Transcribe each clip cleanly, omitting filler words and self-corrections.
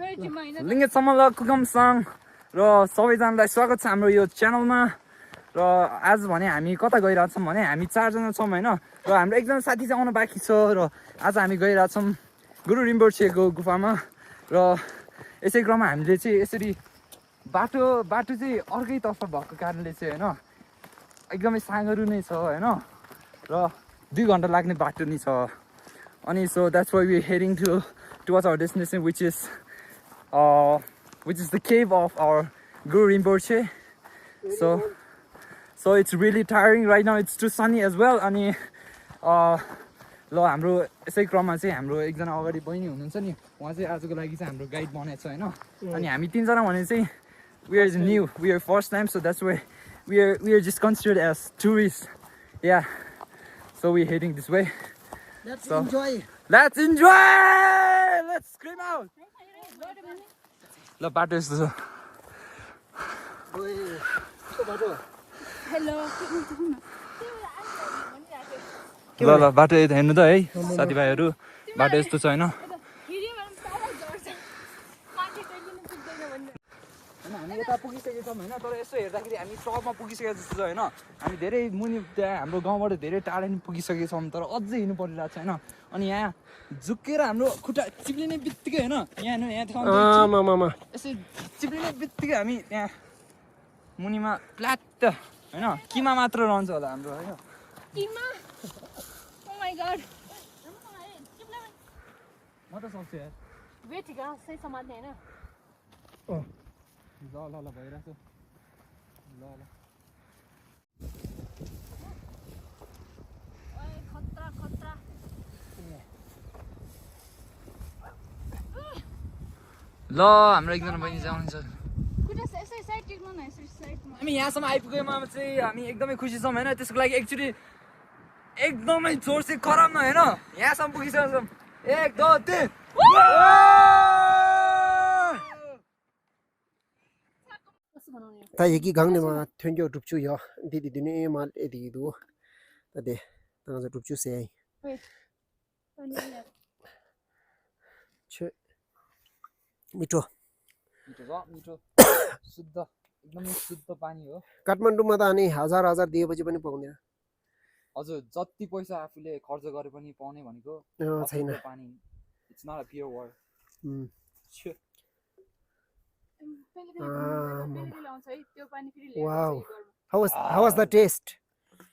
लिङ्गेसम्म ल कुकमसँग र सबैजनालाई स्वागत छ हाम्रो यो च्यानलमा र आज भने हामी कता गइरहेछौँ भने हामी 4 जना छौँ हैन र हाम्रो एकजना साथी चाहिँ आउनु बाँकी छ र आज हामी गइरहेछौँ गुरु रिम्पोछेको गुफामा र यसै क्रममा हामीले चाहिँ यसरी बाटो चाहिँ अर्कैतर्फ भएको कारणले चाहिँ हैन एकदमै साँघुरो नै छ हैन र 2 घण्टा लाग्ने बाटो नै छ अनि so that's why we're heading towards our destination which is the cave of our Guru Rinpoche. So it's really tiring right now. It's too sunny as well. अनि ल हाम्रो यसै क्रममा चाहिँ हाम्रो एकजना अगाडि बहिनी हुनुहुन्छ नि उहाँ चाहिँ आजको लागि चाहिँ हाम्रो गाइड बनाएको छ हैन अनि हामी 3 जना भने चाहिँ we are first time, so that's why we are just considered as tourists. Yeah, so we're heading this way. Let's enjoy. Let's scream out. ल बाटो यस्तो छ ल बाटो हेर्नु त है साथीभाइहरू बाटो यस्तो छ हैन हामी यता पुगिसकेका छौँ हैन तर यसो हेर्दाखेरि हामी टपमा पुगिसकेका जस्तो छ हैन हामी धेरै मुनि त्यहाँ हाम्रो गाउँबाट धेरै टाढा नि पुगिसकेका छौँ तर अझै हिँड्नु परिरहेको छ हैन अनि यहाँ झुक्केर हाम्रो खुट्टा चिप्लिने बित्तिकै हैन यहाँ यसै चिप्लिने बित्तिकै हामी त्यहाँ मुनिमा प्लाट हैन किमा मात्र रहन्छ होला हाम्रो हैन किमा ओ माय गॉड म त सक्छु यार वेट गा सही समात्ने हैन ल भइरहेछ ल ओए खतरा ल हाम्रो एकजना बहिनी चाहिँ आउनुहुन्छ हामी यहाँसम्म आइपुगेमा चाहिँ हामी एकदमै खुसी छौँ हैन त्यसको लागि एक्चुअली एकदमै जोर से खराब न हैन यहाँसम्म पुगिसकेका छौँ 1 2 3 ता यकी गांगनेमा थ्योंजो टुपचु यो दिदी दिने माल एदी दु तदे ता टुपचु से आई छ मिठो शुद्ध एकदमै शुद्ध पानी हो काठमाडौँमा त अनि हजार दिएपछि पनि पाउँदैन हजुर जति पैसा आफूले खर्च गरे पनि पाउने भनेको छैन पानी it's not a pure water Wow. How was the taste?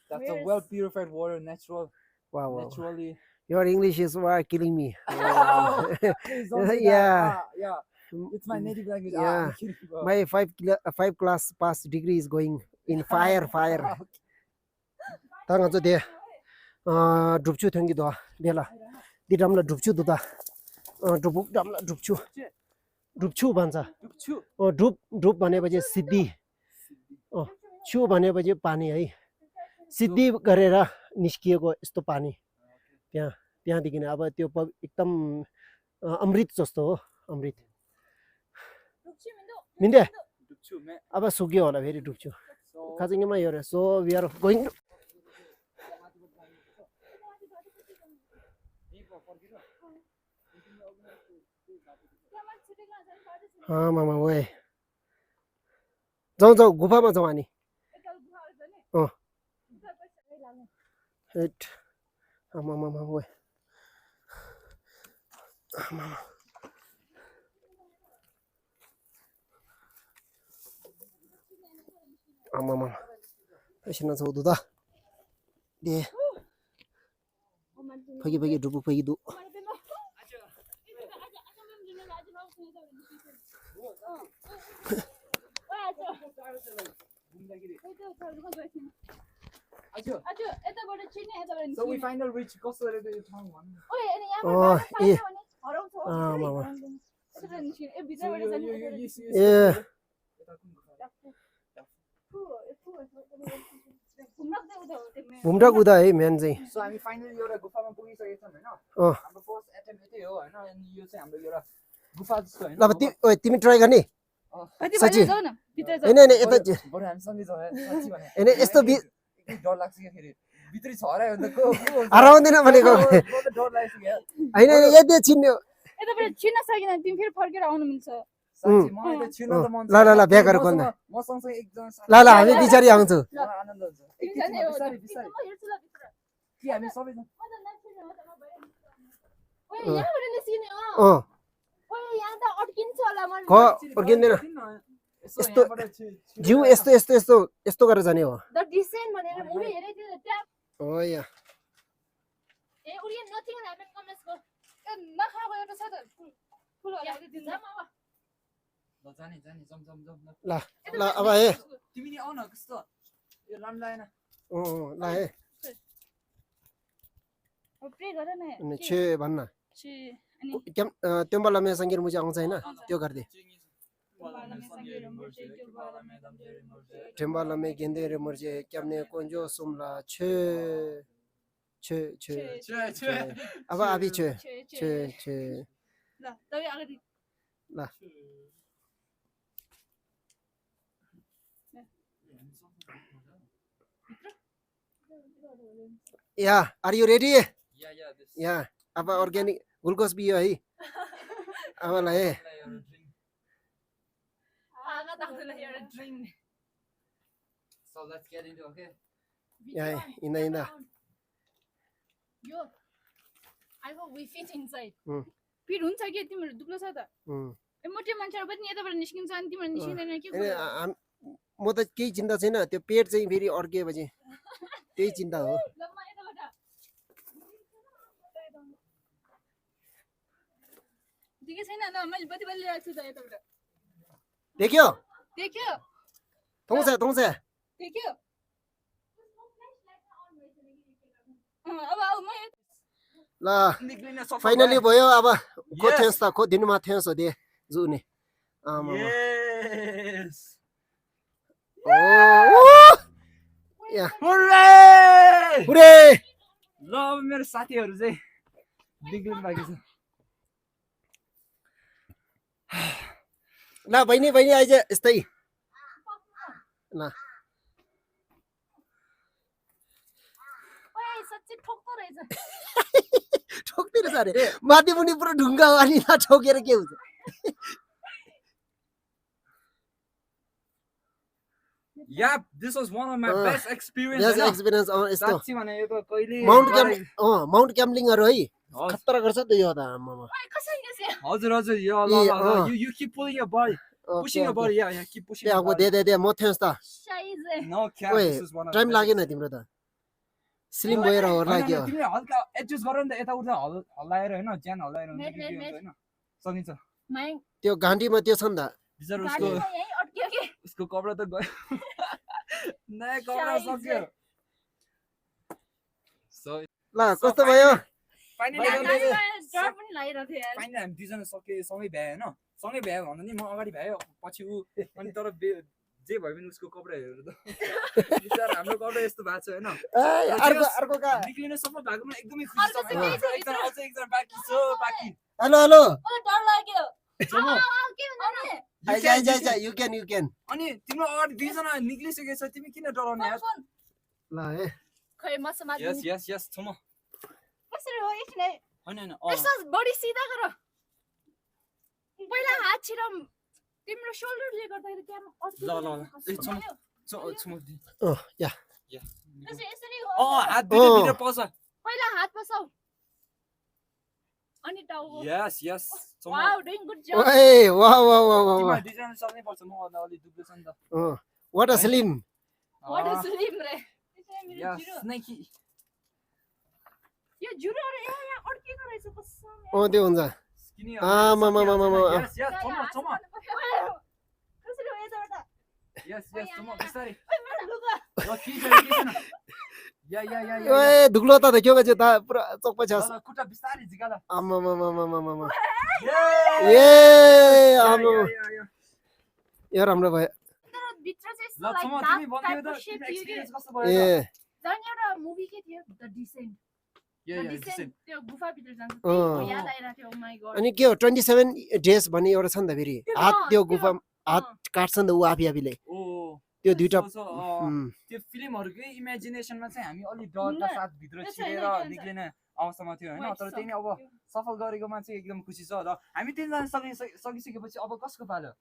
That's a well purified water, natural. Wow. Naturally. Your English is killing me. Yeah. It's my native language. Yeah. My 5 class pass degree is going in fire. Tanga jo de drupchu thangi do dela didamla drupchu duda drupuk damla drupchu भन्छ drupe भनेपछि सिद्धि छु भनेपछि पानी है सिद्धि गरेर निस्किएको यस्तो पानी त्यहाँदेखि अब त्यो एकदम अमृत जस्तो हो अमृत मिन्दे अब सुक्यो होला फेरि डुब्छु खाजिङमा यो रे सो वी आर गोइङ मामा ओए जाउँ गुफामा जाउँ अनि हेट मामा ओए मामा पैसा जाउँदो त दे फगी डुबु फगी दु So we finally reached Costa Rica town one. Yeah. घुम्टा कुदा है मेन चाहिँ So हामी फाइनली एउटा गुफामा पुगिसकेका छौँ हैन हाम्रो फर्स्ट अटेम्प्ट यतै हो हैन अनि यो चाहिँ हाम्रो एउटा गुफा जस्तो हैन ल तिमी ट्राई गर्ने सच्ची हैन यता बरु हामी सँगै जाऊ सच्ची भने हैन यस्तो डर लाग्छ के फेरि भित्री छरायो भने त को हराउँदैन भनेको डर लाग्छ के हैन यदि चिन्यो यताबाट छिर्न सकेन तिमी फेरि फर्केर आउनु मिल्छ साँच्ची मलाई त छिर्न त मन छ ल ल ल बिहा गरेर कोन्दा मसँगै एकजना ल ल हामी बिचारी आउँछु आनन्द हुन्छ एकैछिनमा बिस्तारै बिस्तारै म हेर्छु ल भित्र कि हामी सबैजना ओए यहाँबाट निस्किने अँ ओए यहाँ त अड्किन्छ होला म ख अर्किँदैन यस्तो जिउ यस्तो यस्तो यस्तो यस्तो गरेर जाने हो द डिसेन्ट भनेर मुभी हेरेको थियो त्यहाँ हो या ए उडी नथिङ ह्यापन कमेन्ट्स गो ए नखाएको एउटा छ त फुल होला दिन्छ ल जाने जाने जम जम जम ल ल अब हे तिमी नि आउ न कस्तो यो राम्रो लागेन ल हे अब प्रे गर न अनि छे भन्न छि अनि क्या त्यो वाला में संगीत मुझे आउँछ हैन त्यो गर्दे टेम्बाला में गेंदे रे मुझे क्यामने कोंजो सुमला छे छे छे छे अब अभी छे छे छे ल तपाईँ अगाडि ल या आर यू रेडी या अब अर्ग्यानिक ग्लुकोज पियो है अब ल हे आगा दाउलाई एउटा drink So let's get into okay. या इन्दा इन्दा यो I hope we fit inside. Fit हुन्छ के तिम्रो दुब्लो छ त ए मोटे मान्छेहरु पनि यताबाट निस्किन्छ अनि तिम्रो निस्किँदैन के म त केही चिन्ता छैन त्यो पेट चाहिँ फेरि अड्किएपछि त्यही चिन्ता हो ल म यताबाट दिके छैन ल मैले बत्ती बलिरहेको छु त यताबाट देख्यो देख्यो थौछ थौछ देख्यो अब आऊ म ल फाइनली भयो अब को थिएस त को दिनुमा थिएस हो दे जुने आमा Yes. ओ या Hooray! पुरे ल अब मेरो साथीहरु चाहिँ निक्लिनु बाँकी छ ल बहिनी बहिनी आइज यस्तै ल ओए सच्चै ठोक्दो रहेछ ठोक्तिर छ अरे माथि मुनि पुरो ढुङ्गा हो अनि ठोकेर के हुन्छ Yeah, this was one of my best experiences. Yes experience यस्तो साच्चै भने यो त कहिले माउन्ट क्याम्लिङहरु है हजुर खतरा गर्छ त यो त आमा ओए कसरी यसो हजुर यो ल you keep pulling your body pushing your body yeah keep pushing your अब body दे म थिएस त साइज no cap ओए this is one of time लागेन तिम्रो त स्लिम भएर हो लाग्यो तिमीले हल्का एडजस्ट गर नि त यता उता हल्लाएर हैन ज्यान हल्लाएर हुन्छ Wait, कि wait, के wait. हुन्छ हैन सकिन्छ माइ त्यो घाँटीमा त्यो छ नि त बिचार गाडी उसको यही अड्कियो के उसको कपडा त गयो नयाँ कपडा सक्यो so ल कस्तो भयो finally गाडीमा डर पनि लागिरहेको थियो यार फाइनली हामी दुईजना सक्यो सँगै भ्यायो होइन सँगै भ्यायो भन्दा नि म अगाडि भ्यायो पछि ऊ अनि तर जे भयो भने उसको कपडा हेरेर त बिचारा हाम्रो कपडा यस्तो भएको छ होइन अर्को का निक्लिन सफल भएकोमा एकदमै खुसी छ अझै एकजना बाँकी छ बाँकी हेलो हेलो ओ डर लाग्यो जम्मू। के भन्छ आइज आइज यु क्यान अनि तिम्रो अगाडि दुईजना निक्लिसकेको छ तिमी किन डराउने यार ल हे खै म समाज यस यस यस थुम कसरी हो एकछिन है हैन हैन यसो बडी सिधा गर पहिला हात छिराम तिम्रो शोल्डरले गर्दाखेरि क्या ल ल ल ए छुम छुम या यसरी हो हात भित्र भित्र पस पहिला हात पसाउ अनि टाउको यस यस वाउ डुइङ गुड जब ओए वाह वाह वाह वाह तिमीलाई डिजाइन सक्नै पर्छ म अलि दुब्लो छ नि त what a slim what is slim रे यस स्नेकी यो जुरो रे यहाँ अड्किएको रहेछ कसम त्यो हुन्छ स्किनी आमा मा मा मा यस यस छम कसरी हो यताबाट यस यस छम बिस्तारै ओइ मेरो लुगा ल किन या ओए दुग्लो त देख्यो गजे त पुरा चोक छ ल खुट्टा बिस्तारै झिका ल आमा मा मा मा मा मा ए आमा यार हाम्रो भयो तर भित्र चाहिँ ल यस्तो छम लाइक तिमी डार्क भन्थ्यौ टाइपको त शेप थियो के एक्सपिरियन्स कस्तो भयो ए झन् एउटा मुभी के थियो the decent yeah the yeah decent त्यो गुफा भित्र जान्छ अँ। त्यही याद आइरहेको थियो ओ माय गॉड अनि के हो 27 डेज भन्ने एउटा छ नि त फेरि हात त्यो गुफा हात काट्छ नि त ऊ आफै आफैले ओ त्यो दुईटा त्यो फिल्महरुकै इमेजिनेसनमा चाहिँ हामी अलि डरका साथ भित्र छिरेर निक्लिने अवस्थामा थियो हैन तर त्यही नै अब सफल गरेकोमा चाहिँ एकदम खुसी छ र हामी तीनजना सकिसकेपछि अब कसको पालो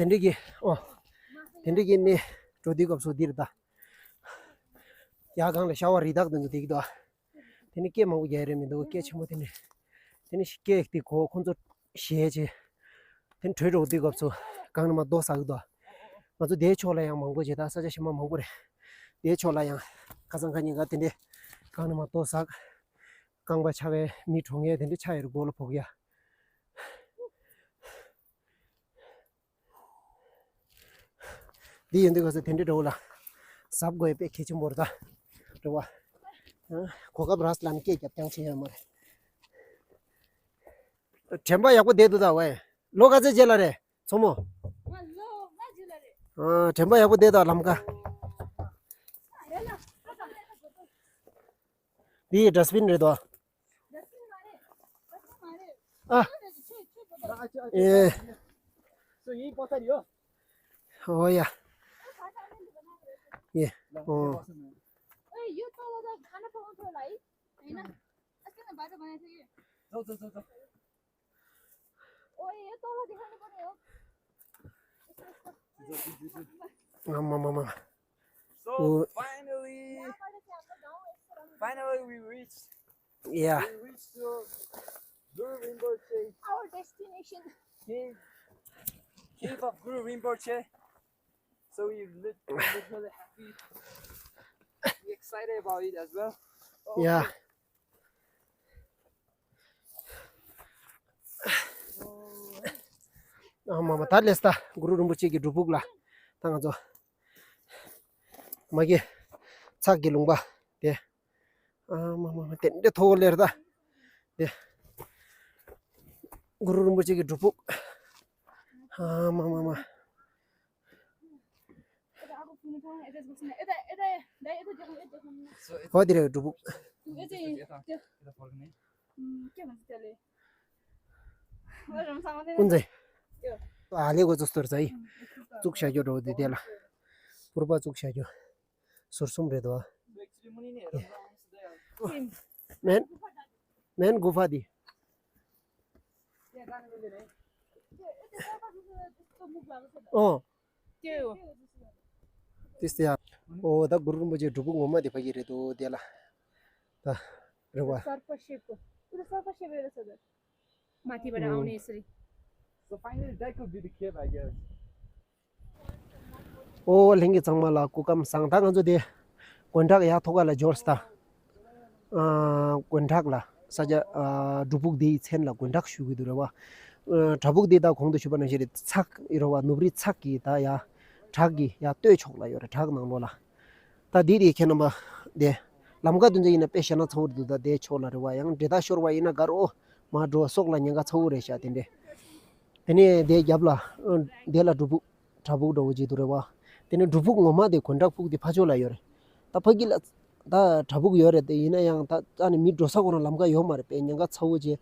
된리기 된리기 니 조디가 없어 디르다 야강에 샤워 리닥든 디기도 되니 게 먹고 예레미 너 깨치 못했네 되니 쉽게 고 콘조 시해지 된 죄로 어디가 없어 강나마 도사기도 맞아 내초라양 먹고지다 사자시만 먹고래 내초라양 가상간이 같은데 강나마 도사 강바 차에 미총에 된데 차이를 보러 보기야 디 인데 가서 텐데 돌아 삽 거에 빼 캐치 모르다 저와 고가 브라스 란게 잡장치 해 말해 쳔바 야고 대도다 왜 로가제 제라래 소모 쳔바 야고 대다 람가 디 डस्टबिन रे दो ए सो यही पछाडी हो हो या ए ओए यो तल त खाना पकाउँछ होला है हैन अस्ति न बाटो बनाएको थियो जाऊ ओए यो तल देखाउनु पर्ने हो मम्मा So finally we reached yeah to Guru Rinpoche our destination cave of Guru Rinpoche. So we're literally happy, we're excited about it as well. yeah mama talesta guru rumbuchi gi dubugla tanga jo magi chak gi lungba de mama tende tholerda de guru rumbuchi gi dubuk mama यता आगो पुग्नु पर्ने यता बस्नु यता यता दाइ यता देखाउनु So it's ho dire dubuk यो चाहिँ the following. के भन्छ त्यसले अरूसँग चाहिँ कुन चाहिँ हालेको जस्तो रहेछ है चुक्स्यायो रो दिदेला पूर्व चुक्स्यायो सुरसुम रे दो So actually muni ne हेरौँ आउँछ मेन गुफा दि त्यहाँ जाने बेले नै त्यस्तो मुख भएको छ त्यो त्यो त्यस्तै ओ दा गुरु मुझे डुबुङ ममा दे फगिरे तो देला ता रवा सर्प शेपको त्यो सर्प शेप रहेछ त माथिबाट आउने यसरी So finally that could be the cave, I guess. ओ लेंगे चंगमाला कुकम सांगता गजो दे कोंठाक या थोगाला जोरस्ता कोंठाकला सजा डुबुक दे छेनला कोंठाक शुगि दुरवा ठबुक दे दा खोंदु शुबन जेरे छक इरवा नुब्रि छकी ता या ठागी या त्योय छोकला योरे ठाग नंगलोला ता दिदि खेनमा दे लमगा दुन्जे इन पेशना छोर दुदा दे छोला रवा yang deda shorwa ina garo ma do sokla nyanga chore sha tinde tene de yabla dela dubu tabu do ji durewa tene dubu ngoma de kondak puk di phajola yore ta phagila ta tabu yore de ina yang ta ani mi dosa gona lamga yo mare pe nyanga chawje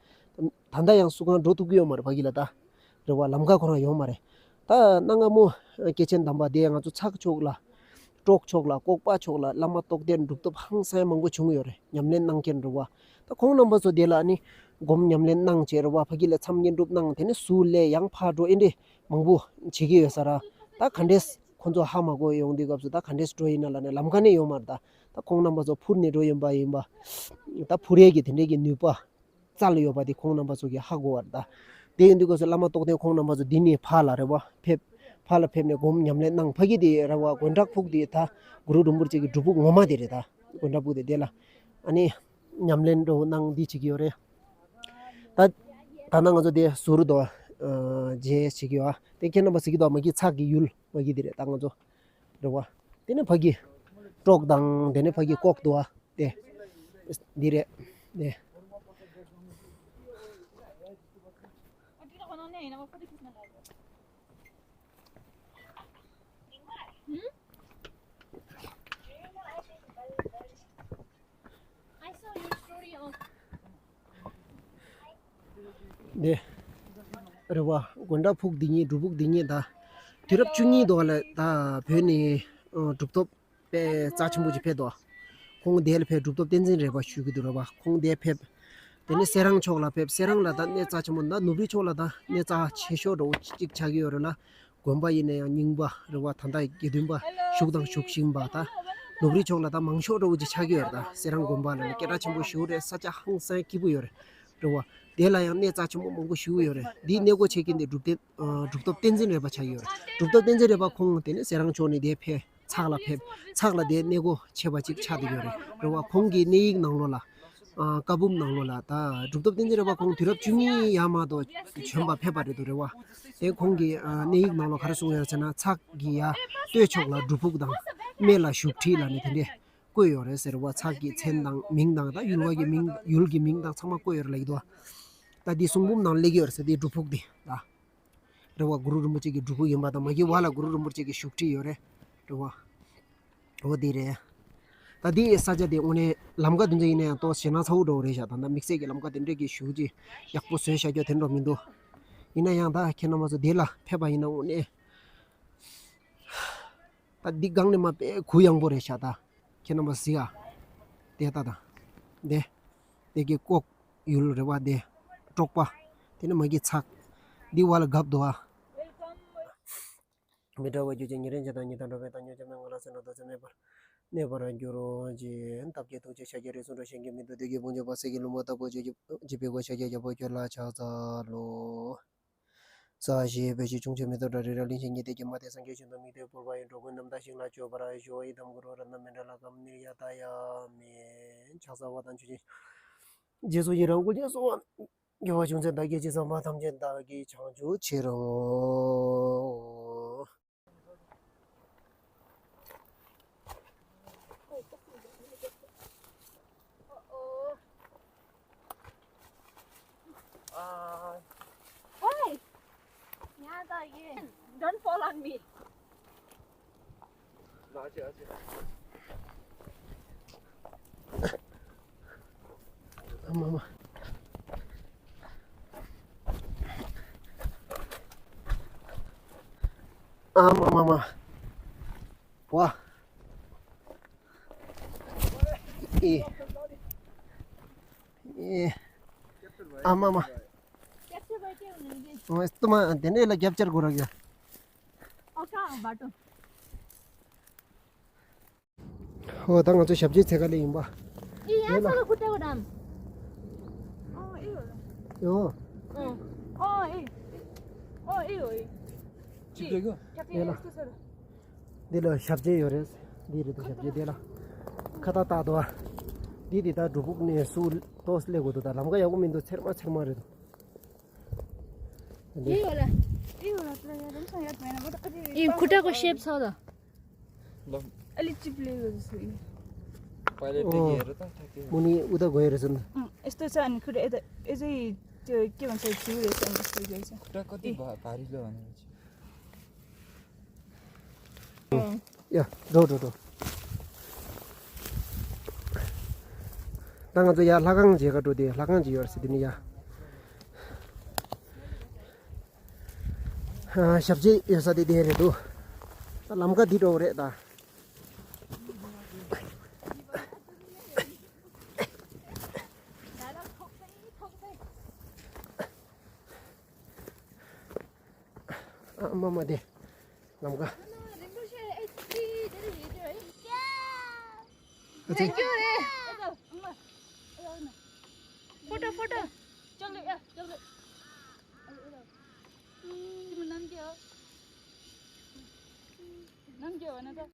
thanda yang suga do tu yo mare phagila ta rewa lamga gona yo mare ta nanga mo kechen damba de yang chu chak chokla tok chokla kokpa chokla lama tok den duk to phang sai mangu chung yore nyamlen nang ken rewa ta khong number so dela ani gom nyamlen nang cherwa phagila chamgen rup nang thene sule yang pha do inde mangbu chigi yosara ta khandes khonjo hamago yongdi gapsu ta khandes doina lane lamgane yomarda ta khong number so phurni do yamba yamba ta phuregi thene gi nyupa chal yoba di khong number so gi hago warda de indi go lama tok de khong number so dini phala rewa phep phala phepne gom nyamlen nang phagi di rawa gondak phuk di ta guru dumbur chi gi dubuk ngoma de ta gondak bu de dela ani nyamlen do nang di chi gi ore ता ताना गजो they सुरु दो जे सिगिवा ते केन बसि दो मगी छागी you'll मगी दिरे तांग जो रवा तेने फगी टोक दांग देने फगी कोक दो ते दिरे दे अटिरा बनाउने हैन म फोटो खिच्न लाग्यो I saw your story on they रवा गोंडा फुक दिनी दुबुक दिनी दा 드럽 중이 도래 다 변이 줍톱 빼 짜침부지 패도 공 대를 패 줍톱 댄진을 봐 쉬기 들어봐 공 대패 되네 세랑 초라 패 세랑라다 내 짜침문다 누비 초라다 내짜 최쇼로 찍 자기요라 곰바이네 닝바 르와 탄다 기든바 슈당 슈싱바다 누비 초라다 망쇼로 우지 자기요다 세랑 곰바는 깨라침부 쉬우레 사자 항상 기부요래 르와 대라야 내 짜침부 먹고 쉬우요래 니 내고 책인데 줍톱 댄진을 봐 자기요래 줍톱 댄진을 봐 공 되네 세랑 초니 대패 차글라 패 차글라 대 내고 제바직 차디요래 르와 공기 네익 나올라 까붐 나올라 다 줍톱 댄지를 봐 공 드럽 중이 야마도 전바 패바리도래와 대 공기 네익 나올라 가르송이잖아 착기야 되촉라 두북당 메라 슈티라니 근데 꼬요레서와 착기 첸당 민당다 율와기 민 율기 민당 참마 꼬요레이도 다디 숭붐 나올레기어서 디 두북디 다 르와 구루르 무치기 두북이 마다 마기 와라 구루르 무치기 슈티요레 르와 어디래 tadi saja de une lamga dunje ine to sena sau do re ja da mixe ge lamga den ge shuji yakpo se sha ge den ro mindo ina yang da khena ma zo dela pheba ina une tadi gang ne ma pe khuyang bo re sha da khena ma sia de ta da de ge kok yul re wa de tokpa tene ma gi chak di wal gap do a mida wa ju je ngiren ja da ni da do be ta nyu ja na ngala se no do ne bar 네버런 교로지 답게 도제 샤게를 손으로 생기면도 되게 먼저 봤으기 로모다 보지 집에고 샤게게 보절라 자자로 사시 베지 중점에도 라리라리 생기 되게 마대 상계신도 미대 보바인 로고 남다싱나 줘바라 조이 담그로란 남면라 감니야다야 미 자사와단 주지 제소이라고 제소 교화 중세 나게 제소 마담제 다기 장주 치로 Why? Nyata again. Don't fall on me. mama mama wah mama Capture by you. तुम्हां देने ला capture करो गया Okay, bato. हो तंग तो सब्जी थे गले इम्बा Iya, solo kutte godam. यो 집에고 얘라 दिलो सब्जी योरे दिरे तो सब्जी देला खता ता दो दिदी ता दुबुक ने सुल तोस ले गो ता लमगा यागो मिन्दो छरमा छरमा रे 이 खुट्टाको शेप छ त अलि चिप्लेको जस्तो पहिले टेकेर त ठ्याक्कै मुनि उदा गएर छन् यस्तो छ अनि खुट्टा यता यसै त्यो के भन्छ छिउ रहेछ अनि यस्तो रहेछ खुट्टा कति भारीलो भनेपछि या रो तंग तो या लागाङ जेगा दो दे लागाङ जियर सिदिनि या सब्जी यो सदी दे रे दो लमका दिरो रे दा mama de lomga Thank you. Photo. Jolly. Timun nam kyo. Nam kyo na ta.